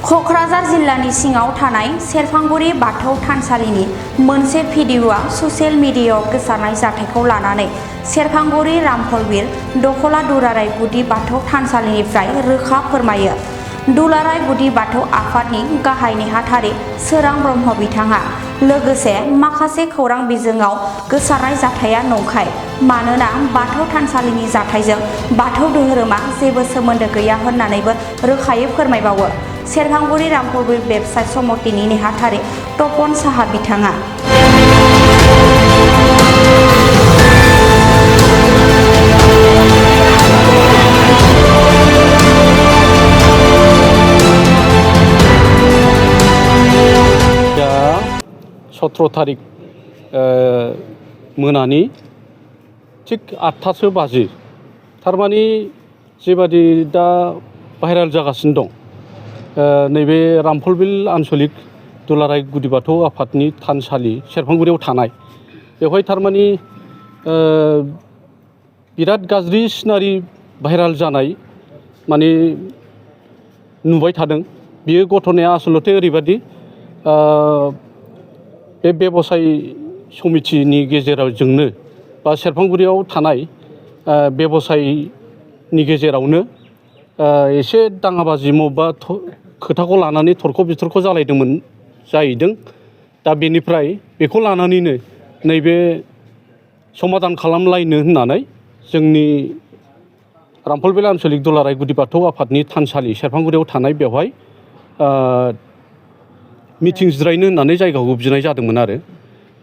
क'क्राझार जिल्लानि सिङाव थानाय सेरफांगुरि बाथौ थानसालिनि मोनसे भिडिअ'आ ससियेल मिडियायाव गोसारनाय जाथायखौ लानानै सेरफांगुरि रामफलबिल दखला दुलाराय गुदि बाथौ थानसालिनिफ्राय रोखा फोरमायो। दुलाराय गुदि बाथौ आफादनि गाहाय नेहाथारि सोरां ब्रह्म बिथाङा लोगोसे माखासे खौरां बिजोङाव गोसारनाय जाथाया नंखाय, मानोना बाथौ थानसालिनि जाथायजों बाथौ धोरोमा जेबो सोमोन्दो गैया होननानैबो रोखायै फोरमायबावो। सेरफांगुरि रामफलबिल बेबसाइ समितिनि नेहाथारि तपन साहा बिथाङा। दा 17 तारिख मोनानि थिग 8टासो बाजि थारमानि जेबादि दा भाइरेल जागासिनो दं नैबे रामफलबिल आन्चलिक दुलाराय गुदि बाथौ आफादनि थानसालि सेरफांगुरियाव थानाय बेवहाय थारमानि बिराद गाज्रि सिनारि भाइरेल जानाय माने नुबाय थादों। बियो घटनाया आसलते ओरैबादि बे बेबसाइ समितिनि गेजेरजोंनो बा सेरफांगुरियाव थानाय बेबसाइनि गेजेरावनो एसे दाङाबाजि मबेबा खोथाखौ लानानै थरख' बिथरख' जालायदोंमोन जाहैदों। दा बेनिफ्राय बेखौ लानानैनो नैबे समाधान खालामलायनो होननानै जोंनि रामफलबिल आन्चलिक दुलाराय गुदि बाथौ आफादनि थानसालि सेरफांगुरियाव थानाय बेवहाय मिटिं जिरायनो होननानै जायगाखौ बिनाय जादोंमोन आरो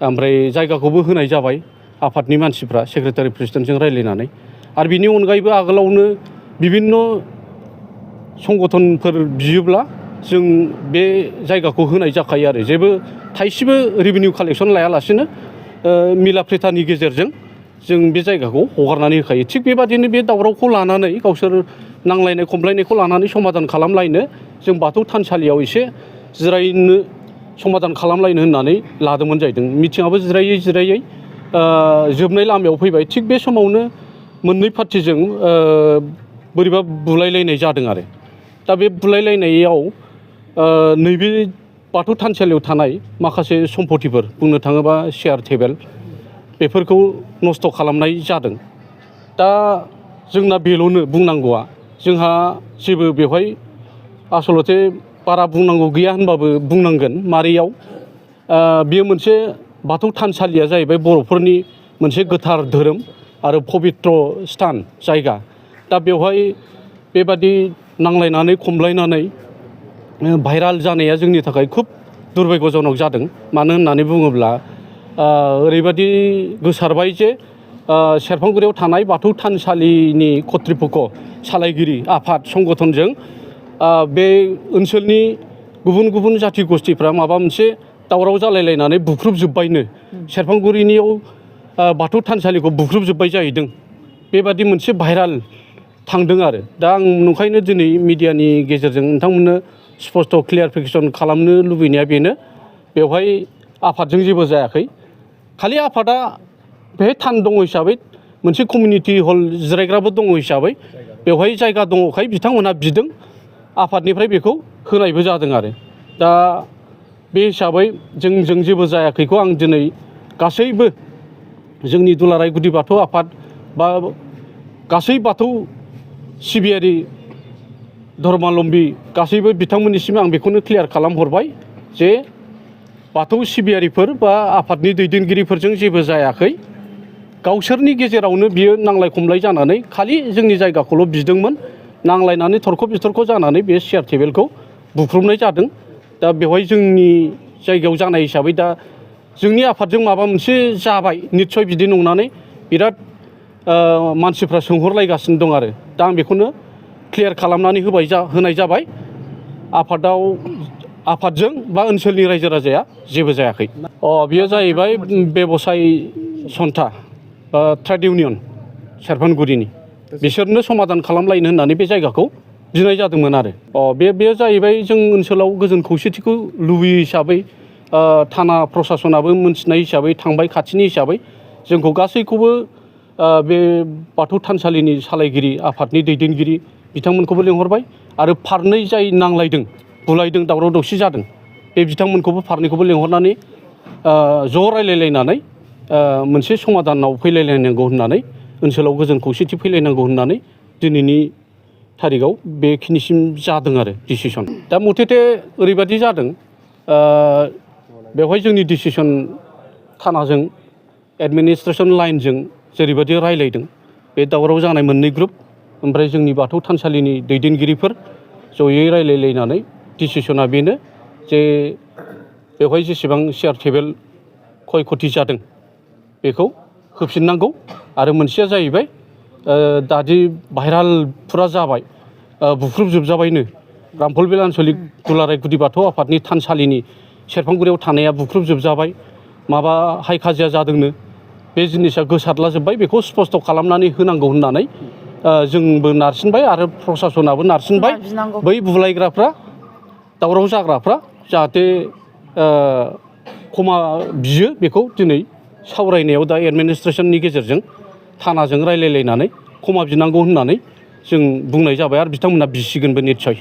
ओमफ्राय जायगाखौबो होनाय जाबाय आफादनि मानसिफ्रा सेक्रेटारि प्रेसिडेन्टजों रायज्लायनानै। आरो बिनि अनगायैबो आगोलावनो बिभिन्न संगठनफोर बियोब्ला जों बे जायगाखौ होनाय जाखायो आरो जेबो थाइसेबो रेभिनिउ कालेक्सन लायालासेनो मिलाप्रिटानि गेजेरजों जों बे जायगाखौ हगारनानै होखायो। थिग बेबादिनो बे दावरावखौ लानानै गावसोर नांलायनाय खमलायनायखौ लानानै समाधान खालामलायनो जों बाथौ थानसालियाव एसे जिरायनो समाधान खालामलायनो होननानै लादोंमोन जाहैदों। मिटिङाबो जिरायै जिरायै जोबनाय लामायाव फैबाय। थिग बे समावनो मोननै पार्टिजों बोरैबा बुलायलायनाय जादों आरो दा बे बुलायलायनायाव नैबे बाथौ थानसालियाव थानाय माखासे सम्पतिफोर बुंनो थाङोबा चेयार टेबोल बेफोरखौ नस्थ' खालामनाय जादों। दा जोंना बेल'नो बुंनांगौआ, जोंहा जेबो बेवहाय आसलते बारा बुंनांगौ गैया होनबाबो बुंनांगोन। मारैयाव बेयो मोनसे बाथौ थानसालिया जाहैबाय बर'फोरनि मोनसे गोथार धोरोम आरो पबित्र स्थान जायगा। दा बेवहाय बेबादि नांलायनानै खमलायनानै भाइराल जानाया जोंनि थाखाय खुब दुर्भाग्यजनक जादों। मानो होननानै बुङोब्ला ओरैबादि गोसारबाय जे सेरफांगुरियाव थानाय बाथौ थानसालिनि कत्रिपक्ष सालायगिरि आफाद संगठनजों बे ओनसोलनि गुबुन गुबुन जाथि गस्थिफ्रा माबा मोनसे दावराव जालायलायनानै बुख्रुबजोब्बायनो सेरफांगुरिनियाव बाथौ थानसालिखौ बुख्रुबजोब्बाय जाहैदों। बेबादि मोनसे भाइराल थांदों आरो दा आं नंखायनो दिनै मिडियानि गेजेरजों नोंथांमोननो स्पष्ट क्लियारिफिकेसन खालामनो लुबैनाया बेनो, बेवहाय आफादजों जेबो जायाखै। खालि आफादा बेहाय थान दङ हिसाबै मोनसे कमिउनिटि हल जिरायग्राबो दङ हिसाबै बेवहाय जायगा दङखाय बिथांमोनहा बिदों, आफादनिफ्राय बेखौ होनायबो जादों आरो दा बे हिसाबै जोंजों जेबो जायाखैखौ आं दिनै गासैबो जोंनि दुलाराय गुदि बाथौ आफाद बा गासै बाथौ सिबियारि धर्मालम्बी गासैबो बिथांमोननिसिम आं बेखौनो क्लियार खालामहरबाय जे बाथौ सिबियारिफोर बा आफादनि दैदेनगिरिफोरजों जेबो जायाखै। गावसोरनि गेजेरावनो बियो नांलाय खमलाय जानानै खालि जोंनि जायगाखौल' बिदोंमोन। नांलायनानै थरख' बिथरख' जानानै बे चेयार टेबोलखौ बुख्रुबनाय जादों। दा बेवहाय जोंनि जायगायाव जानाय हिसाबै दा जोंनि आफादजों माबा मोनसे जाबाय निस्सय बिदि नंनानै बिराद मानसिफ्रा सोंहरलायगासिनो दं आरो दा आं बेखौनो क्लियार खालामनानै होनाय जाबाय। आफादजों बा ओनसोलनि रायजो राजाया जेबो जायाखै। बियो जाहैबाय बेबसाइ सन्था बा ट्रेड इउनियन सेरफांगुरिनि, बिसोरनो समाधान खालामलायनो होननानै बे जायगाखौ बिनाय जादोंमोन आरो बेयो जाहैबाय जों ओनसोलाव गोजोन खौसेथिखौ लुबैयो हिसाबै थाना प्रसासनाबो मोनथिनाय हिसाबै थांबाय खाथिनि हिसाबै जोंखौ गासैखौबो बे बाथौ थानसालिनि सालायगिरि आफादनि दैदेनगिरि बिथांमोनखौबो लेंहरबाय आरो फारनै जाय नांलायदों बुलायदों दावराव दावसि जादों बे बिथांमोनखौबो फारनैखौबो लेंहरनानै ज' रायलायलायनानै मोनसे समाधानाव फैलायलायनांगौ होननानै ओनसोलाव गोजोन खौसेथि फैलायनांगौ होननानै दिनैनि थारिखआव बेखिनिसिम जादों आरो डिसिसन। दा मथेथे ओरैबादि जादों बेवहाय जोंनि डिसिसन थानाजों एडमिनिस्ट्रेसन लाइनजों जेरैबायदि रायलायदों बे दावराव जानाय मोननै ग्रुप ओमफ्राय जोंनि बाथौ थानसालिनि दैदेनगिरिफोर जयै रायलायलायनानै डिसिसना बेनो जे बेवहाय जेसेबां चेयार टेबोल खय खथि जादों बेखौ होफिननांगौ आरो मोनसेया जाहैबाय दादि भाइराल फुरा जाबाय बुख्रुबजोबजाबायनो रामफलबिल आन्सलिक दुलाराय गुदि बाथौ आफादनि थानसालिनि सेरफांगुरियाव थानाया बुख्रुबजोबजाबाय माबा हाय खाजिया जादोंनो बे जिनिसा गोसारलाजोब्बाय बेखौ स्पस्त' खालामनानै होनांगौ होननानै जोंबो नारसिनबाय आरो प्रसासनाबो नारसिनबाय बै बुलायग्राफ्रा दावराव जाग्राफ्रा जाहाथे क्षमा बियो बेखौ दिनै सावरायनायाव दा एडमिनिस्ट्रेसननि गेजेरजों थानाजों रायलायलायनानै क्षमा बिनांगौ होननानै जों बुंनाय जाबाय आरो बिथांमोनहा बिसिगोनबो निस्सय।